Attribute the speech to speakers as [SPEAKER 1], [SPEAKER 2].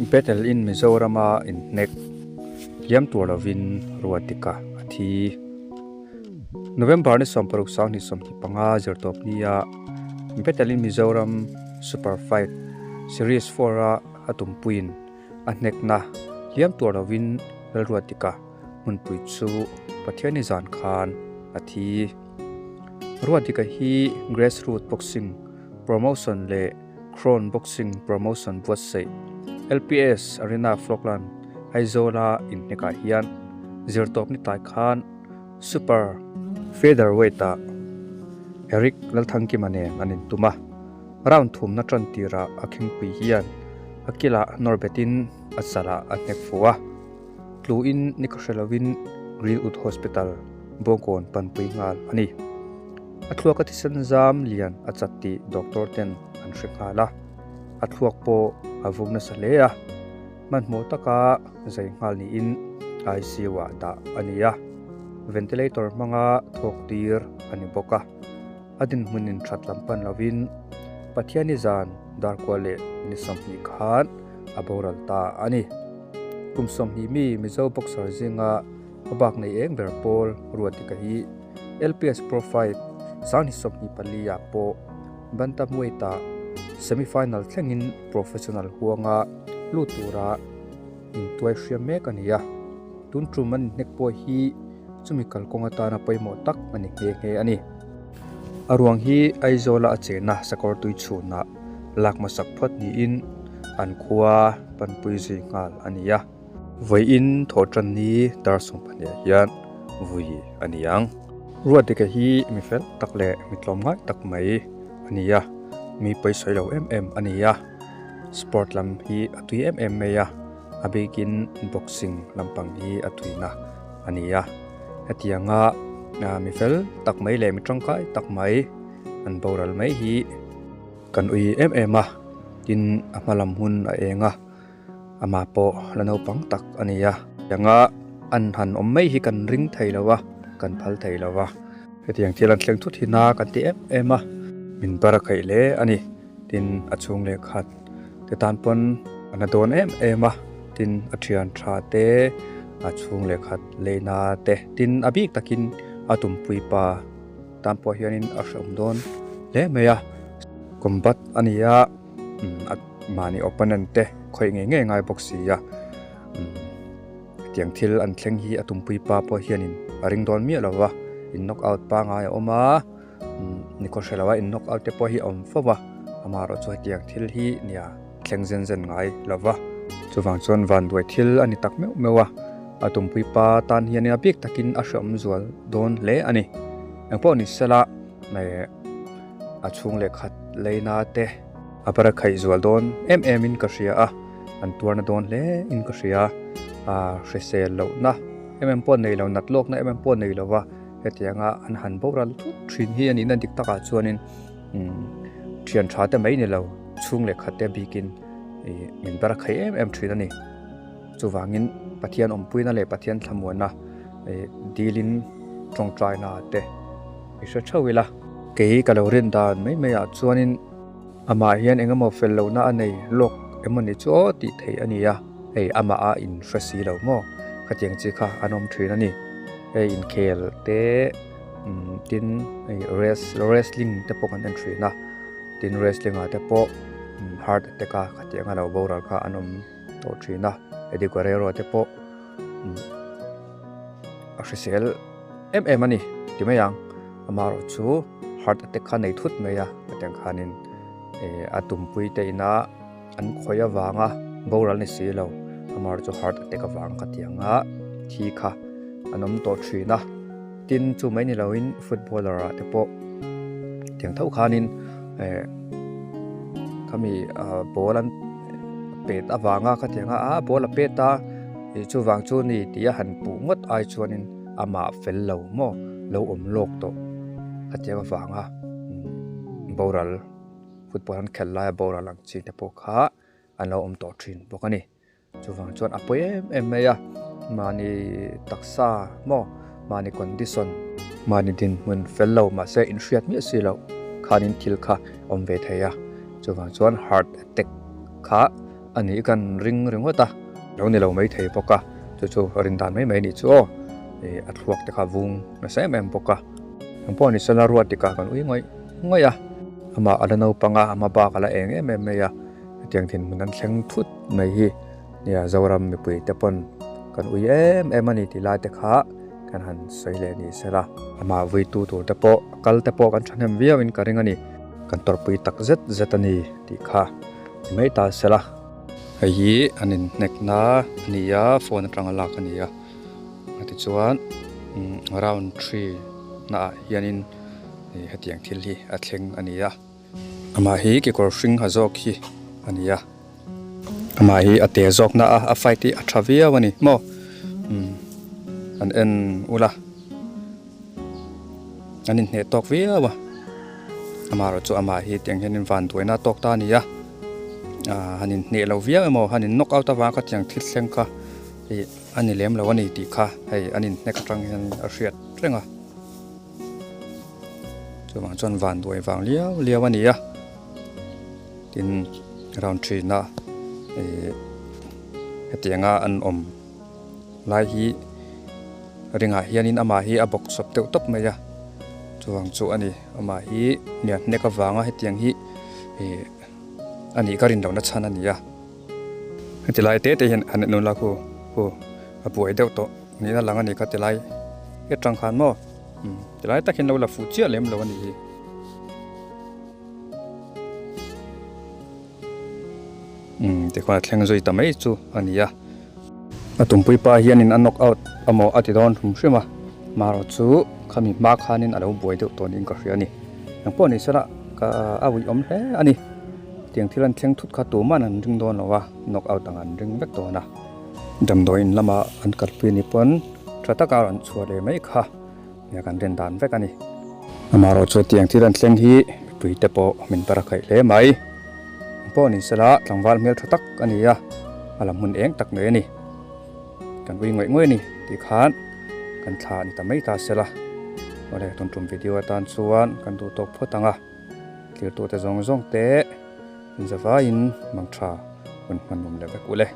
[SPEAKER 1] Bethel in Mizorama inhnek hliam tur lovin Ruatika a thi. November ni 16 2025 zirtawp nia Bethel in Mizoram Super Fight Series 4 a a tumpuiin a hnekna hliam tur lovin Lalruatika hmunpui chu Pathianni zan khan a thi. Ruatika hi Grassroot Boxing Promotion leh Crown Boxing Promotion buatsaih LPS Arena Falkland Aizawla inhnekah hian zirtawp ni tlai khan Super Featherweight-ah Eric Lalthangkima nen an intum a, round thumna tan tirah a khingpui hian a kilah nawr betin a chalah a hnek fuh a, tluin ni ka hre lovin Greenwood Hospital Bawngkawn panpui nghal a ni. A thluaka thisen zam lian a chat tih doctor ten an hre nghal a, a thluak pawh a vung nasa hle a, hmanhmawh taka zai nghal niin ICU ah dah a ni a, ventilator hmanga thawk tir a ni bawk a, a dinhmun in that lam pan lovin Pathiani zan darkua leh ni 20 khan a boral ta a ni. Kum 20 mi Mizo boxer zinga a bak nei eng ber pawl Ruatika hi LPS Pro Fight 2024 ah pawh Bantamweight ah semi-final thlengin professional huanga lut tura intuai hriam mek a ni a. Tun tum an inhnek pawh hi chumi kalkawng atana pawimawh tak a ni nghe nghe a ni. A ruang hi Aizawla a chena sakawr tui chhunah lak hmasak phawt niin an khua panpui zui nghal a ni a. Vawiin thawh tan ni dar 12 ah hian vui a ni ang. Ruatdika hi mi fel tak leh mi tlawm ngai tak mai a ni a, mi pawisawi lo em em a ni a, sport lam hi a tui em em mai a, a bikin boxing lampang hi a tuina a ni a. Hetianga mi fel tak mai leh mi tangkai tak mai an boral mai hi kan ui em em a, tin a hma lam hun a eng a. Amah pawh la naupang tak a ni a. Tianga an han awm mai hi kan ring thei lo a, kan phal thei lo a. Hetiang thil an thleng thut hi na kan ti em em a. Min bar a khaih hle a ni. Tin, a chhung leh khat te tan pawn a na dawn em em a. Tin, a thian tha te, a chhung leh khat leina te, tin a bik takin a tumpui pa tan pawh hianin a hreawm dawn hle mai a. Combat a ni a. A mahni opponent te khawih ngei ngei ngai bawk si a hetiang thil an thleng hi a tumpui pa pawh hianin a ring dawn miah lo va in knock out pangai a awm a nikhaw hre lo a in knock out te pawh hi a awm fo va amaherawh chu hetiang thil hi nia thleng zen zen ngai lo va chuvang chuan vanduai thil a ni tak meuh meuh a a tumpui pa tan hian a bik takin a hreawm zual dawn hle a ni engpawh ni sela a chhung leh khat leina te a bara khaih zual dawn em em in ka hria a an tuarna dawn hle in ka hria a hrisel lohna em em pawh nei lo nat lawkna em em pawh nei lo va hetianga an han boral thut thin hi a nihna dik takah chuanin umm thian tha te mai ni lo chhung leh khat te bikin ih min bara khaih em em thin a ni chuvangin Pathian awmpuina leh Pathian thlamuanna ih dilin tawngtaina te i hre theuh ila. Kei ka lo rin dan mai mai ah chuanin amah hian eng emaw fel lohna a nei lawk emaw ni chu aw tih theih a ni a, hei amah a in hre si lo maw khatiang chi kha an awm thin a ni. Hei inkhel te umm tin hei wrestling te pawh kan en thin a, tin wrestling ah te pawh heart attack a khatiang a lo boral kha an awm tawh thin a, Eddie Guerrero te pawh umm a hrisel em em a ni ti mai ang amaherawh chu heart attack kha nei thut mai a hetiang khanin ih a tumpui te ina an khawih avanga boral ni si lo amaherawh chu heart attack avang ka ti ang a thi kha an awm tawh thin a tin chu mai ni loin footballer ah te pawh tiang tho khanin eh khami ah ball an pet avanga khatiang a ah ball a pet a ih chuvang chu ni tih a han puh ngawt ai chuanin amah fel lo maw lo awm lawk tawh khatiang avanga boral football an khelh laia boral ang chi te pawh kha an lo awm tawh thin bawk a ni chuvang chuan a pawi em em mai a mahni taksa maw mahni condition mahni dinhmun fel lo mahse inhriat miah si loh khanin thil kha awm ve thei a chuvang chuan heart attack kha. a nih kan ring ringawt a, lo ni lo maithei bawk a, chu chu rin dan mai mai a nih chu aw, ih a thluak te kha vung nasa em em bawk a, engpawh ni sela Ruatdika kan ui ngawih ngawih a, amah a la naupang a, a hma bak a la eng em em mai a, hetiang thinhmun an thleng thut mai hi nia Zoram mipui te pawn kan ui em em a ni tih lai te kha kan han sawi leh ni sela, amah vuitu tur te pawh a kal te pawh kan thahnem viau in ka ring a ni. Kan tawrhpui tak zet zet a ni tih kha ni mai ta sela. Hei hi an inhnekna a ni a, phone atanga lak a ni a. Tichuan round three naah hianin hetiang thil hi a thleng a ni a. Amah hi kekawr hring ha zawk hi a ni a. Amah hi a te zawk na a, a fight hi a tha viau a ni maw. An en ula. An inhneh tawk viau a, amaherawh chu amah hi tiang hianin van duaina a tawk ta a ni a, aaa han inhneh lo viau emaw han in knock out avanga khatiang thil thleng kha ih a ni lem lo a ni tih kha hei an inhnek atang hian a hriat reng a, chuvang chuan van duai vang liau liau a ni a, tin round thina ih hetianga an awm. Lai hi ringah hianin amah hi a bawk sawp deuh tawp mai a, chuvang chu a ni. Amah hi nia hnek avanga hetiang hi ih a nih ka rin lohna chhan a ni a. Heti lai te te hian han en ula khu khu a buai deuh tawh niin a lang a ni kha ti lai atang khan maw umm ti lai tak hian lo la fuh chiah lem lo a nih hi. Umm tikhuan a thleng zui ta mai chu a ni a. A tumpui pa hianin a knock out amaw a ti dawn hrim hrim a, marawh chu khami hma khanin a lo buai deuh tawh niin ka hria a ni. Engpawh ni sela ka a uiawm hle a ni. Tiang thil an thleng thut kha tuman an ring dawn lo a, knock out ang an ring vek dawn a. Damdawiin lama an kalpui ni pawn tha taka rawn chhuah leh mai kha nia kan rin dan vek a ni. Amaherawh chu tiang thil an thleng hi mipui te pawh min bar a khaih hle mai. Eng pawh ni sela tlangval hmel tha tak a ni a, a la hmun eng tak mai a ni. Kan ui ngawih ngawih a ni tih khan kan thla a ni ta mai ta sela. Awle tun tum video atan chuan kan duh tawk phawt ang a, thirtute zawng zawng te inzavaiin mangtha hun hman awm leh vek u le.